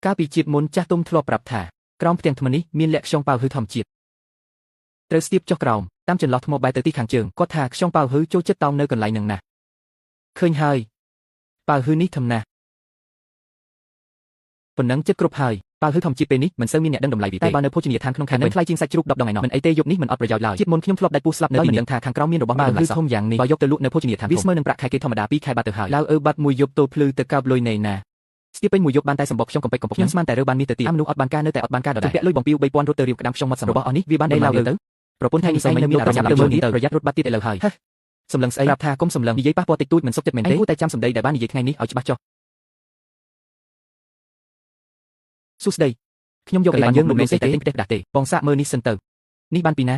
កាលពីជាតិមុនចាស់ទុំធ្លាប់ប្រាប់ថាក្រោមផ្ទាំងថ្មនេះមានលាក់ខ្យងប៉ាវហឺធម្មជាតិត្រូវស្ទាបចុះក្រោមតាមចន្លោះថ្មបែរទៅទីខាងជើងគាត់ថាខ្យងប៉ាវហឺចូលចិត្តតោងនៅកន្លែងនឹងណាស់ឃើញហើយប៉ាវហឺនេះធំណាស់ប៉ុណ្ណឹងចិត្តគ្រប់ហើយប៉ាវហឺធម្មជាតិពេលនេះមិនសូវមានអ្នកដឹងតម្លៃវាទេតែបើនៅភោជនីយដ្ឋានក្នុងខេត្តវិញថ្លៃជាងសាច់ជ្រូក10ដងឯណោះមិនអីទេយប់នេះមិនអត់ប្រយោជន៍ឡើយជាតិមុនខ្ញុំធ្លាប់ដាច់ពោះស្លាប់នៅទីនេះមិនដឹងថាខាងក្រោមមានរបស់មានតម្លៃសោះធំយ៉ាងនេះបើយកទៅលក់នៅភោជនីយដ្ឋានវាស្មើនឹងប្រាក់ខែគេធម្មតា2ខែបាត់ទៅហើយឡាវអឺបាត់មួយយប់ទល់ភ្លឺទៅកើបលុយណេណាស្ទាបពេញមួយយប់បានតែសម្បកខ្ញុំកំពេចកំពុកខ្ញុំស្មានតែរើបានមាសទៅទៀតអាមនុស្សអត់បានការនៅតែអត់បានការដដែលពាក់លុយបំពីវ3000រត់ទៅរៀបក្តាំខ្ញុំមាត់សរបស់អស់នេះវាបានដេឡាវទៅប្រពន្ធថៃនេះសមិនមានអារម្មណ៍ទៅមើលនេះទៅប្រយ័ត្នរត់បាត់ទៀតឥឡូវហើយសម្លឹងស្អីប្រាប់ថាកុំសម្លឹងនិយាយប៉ះពាល់តិចតួចមិនសុខចិត្តមែនទេគួរតែចាំសម្ដីដែលបាននិយាយថ្ងៃនេះឲ្យច្បាស់ចុះសួស្ដីខ្ញុំយកកន្លែងយើងមិនមែនស្អីតែទិញផ្ទះផ្ដាស់ទេបងសាកមើលនេះសិនទៅនេះបានពីណា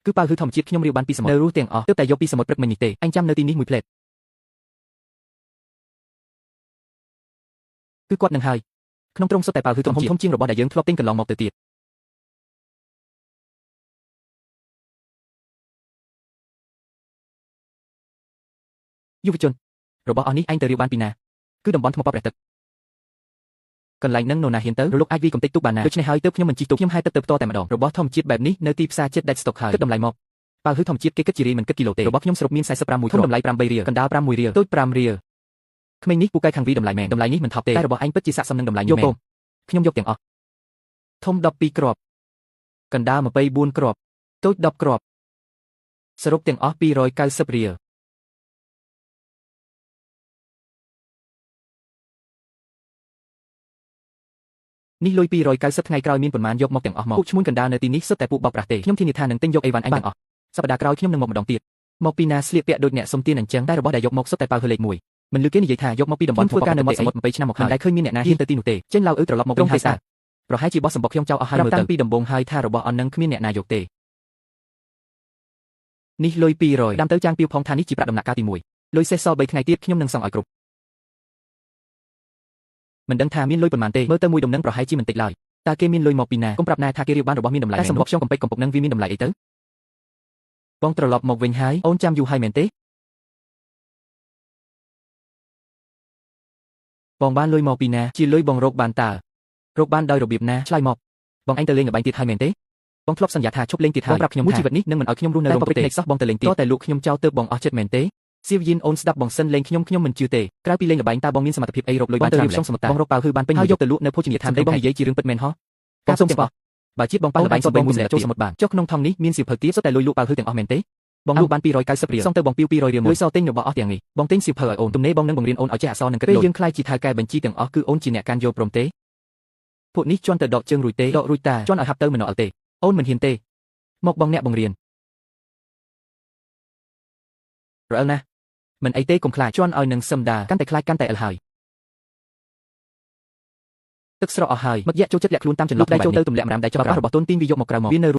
គឺប៉ាវហឺធម្មជាតិខ្ញុំរៀបបានពីសមុទ្រនៅរស់ទាំងអស់ទើបតែយកពីសមុទ្រព្រឹកមិញនេះទេអញចាំនៅទីនេះមួយផ្លែតគឺគាត់នឹងហើយក្នុងទ្រង់សុទ្ធតែប៉ាវហឺធម្មជាតិធំជាងរបស់ដែលយើងធ្លាប់ទិញកន្លងមកទៅទៀតយុវជនរបស់អស់នេះឯងទៅរៀបបានពីណាគឺតំបន់ថ្មប៉ព្រះទឹកកន្លែងនឹងនរណាហ៊ានទៅរលកអាចវាយកំទេចទូកបានណាដូច្នេះហើយទើបខ្ញុំមិនជិះទូកខ្ញុំហែទឹកទៅផ្ទាល់តែម្ដងរបស់ធម្មជាតិបែបនេះនៅទីផ្សារចិត្តដាច់ស្តុកហើយគិតតម្លៃមកប៉ាវហឺធម្មជាតិគេគិតជារៀលមិនគិតគីឡូទេរបស់ខ្ញុំសរុបមាន45មួយគ្រាប់តម្លៃ8រៀលកណ្ដាល5 1រៀលតូច5រៀលក្មេងនេះពូកែខាងវីតម្លៃមែនតម្លៃនេះមិនថោកទេតែរបស់ឯងពិតជាស័ក្តិសមនឹងតម្លៃនេះមែនខ្ញុំយកទាំងអស់ធំ12គ្រាប់កណ្ដាល24គ្រាប់តូច10គ្រាប់សរុបទាំងអស់290រៀលនេះលុយ290ថ្ងៃក្រោយមានប៉ុន្មានយកមកទាំងអស់មកពួកឈ្មួញកណ្ដាលនៅទីនេះសុទ្ធតែពួកបោកប្រាស់ទេខ្ញុំធានាថានឹងទិញយកអីវ៉ាន់ឯងទាំងអស់សប្តាហ៍ក្រោយខ្ញុំនឹងមកម្ដងទៀតមកពីណាស្លៀកពាក់ដូចអ្នកសុំទានអញ្ចឹងតែរបស់ដែលយកមកសុទ្ធតែប៉ាវហឺលេខ1មិនលឺគេនិយាយថាយកមកពីតំបន់ធ្វើការនៅមាត់សមុទ្រ20ឆ្នាំមកហើយមិនដែលឃើញមានអ្នកណាហ៊ានទៅទីនោះទេចេញឡៅអឺត្រឡប់មកវិញហើយស្អាតប្រហែលជាបោះសម្បុកខ្ញុំចោលអស់ហើយមើលទៅតាំងពីដំបូងហើយថារបស់អន់នឹងគ្មានអ្នកណាយកទេនេះលុយ200ដាំទៅចាងពីវផងថានេះជាប្រាក់ដំណាក់កាលទី1លុយសេសសល់3ថ្ងៃទៀតខ្ញុំនឹងសងឲ្យគ្រប់មិនដឹងថាមានលុយប៉ុន្មានទេមើលទៅមួយដំណឹងប្រហែលជាមិនតិចឡើយតើគេមានលុយមកពីណាកុំប្រាប់ណែថាគេរៀបបានរបស់មានតម្លៃតែសម្បុកខ្ញុំកំពេចកំពុកនឹងវាមានតម្លៃអីទៅបងត្រឡប់មកវិញហើយអូនចាំយូរហើយមែនទេបងបានលុយមកពីណាជាលុយបងរកបានតើរកបានដោយរបៀបណាឆ្លើយមកបងឯងទៅលេងល្បែងទៀតហើយមែនទេបងធ្លាប់សន្យាថាឈប់លេងទៀតហើយបងប្រាប់ខ្ញុំមួយជីវិតនេះនឹងមិនឲ្យខ្ញុំរស់នៅរងទុក្ខទេសោះបងទៅលេងទៀតតែលក់ខ្ញុំចោលទៅបងអស់ចិត្តមែនទេសៀវយិនអូនស្ដាប់បងសិនលេងខ្ញុំខ្ញុំមិនជឿទេក្រៅពីលេងល្បែងតើបងមានសមត្ថភាពអីរកលុយបានច្រើនម្ល៉េះបងរកប៉ាវហឺបានពេញហើយយកទៅលក់នៅភោជនីយដ្ឋានបងនិយាយជារឿងពិតមែនហ៎ការសុំទាំងអស់បើជាតិបងប៉ាល្បែងសំបីមួយចូលសមុទ្របានចុះក្នុងថងនេះមានសៀវភៅទៀតសុទ្ធតែលុយលក់ប៉ាវហឺទាំងអស់មែនទេបងលក់បាន290រៀលសងទៅបងពី200រៀលមួយលុយសល់ទិញរបស់អស់ទាំងនេះបងទិញសៀវភៅឲ្យអូនទំនេរបងនឹងបង្រៀនអូនឲ្យចេះអក្សរនិងគិតលុយពេលយើងខ្លាយជាថៅកែបញ្ជីទាំងអស់គឺអូនជាអ្នកកាន់យល់ព្រមទេពួកនេះជន់ទៅដកជើងរួចទេដករួចតាជន់ឲ្យហាប់ទៅមិនអល់ទេអូនមិនហ៊ានទេមកបងអ្នកបង្រៀនរអិលណាស់មិនអីទេកុំខ្លាចជន់ឲ្យនឹងសឹមដាកាន់តែខ្លាចកាន់តែអិលហើយទឹកស្រកអស់ហើយមឹកយៈចូលចិត្តលាក់ខ្លួនតាមចន្លោះដែលចូលទៅទម្លាក់ម្រាមដែលចុះរបស់ទុនទីងវាយកមកក្រៅមកវានៅ